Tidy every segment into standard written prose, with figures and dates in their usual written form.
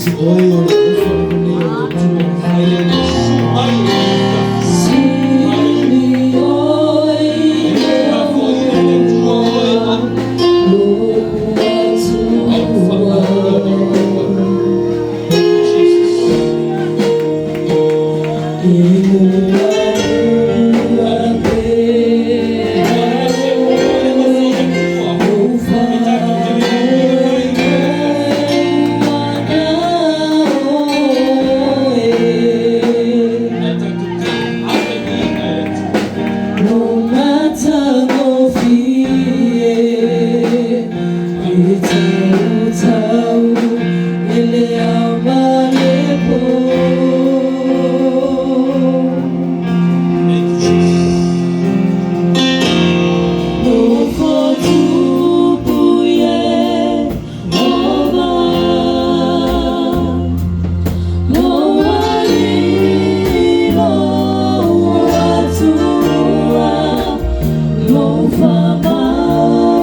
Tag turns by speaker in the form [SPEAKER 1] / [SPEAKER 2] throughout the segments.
[SPEAKER 1] te oe o le alofa lava lenei o le Atua.
[SPEAKER 2] Sili oe i le Atua, lou Atua. E muamua pea oe, lou faamoemoe na oe. Lou matagofie e tautau i le ao ma le po.
[SPEAKER 3] Thank you, Jesus.
[SPEAKER 2] Nofo tupu Iehova, Lou Alii, lou Atua, Lou faamaoni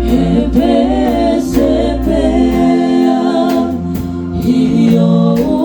[SPEAKER 2] e pese pea i ou.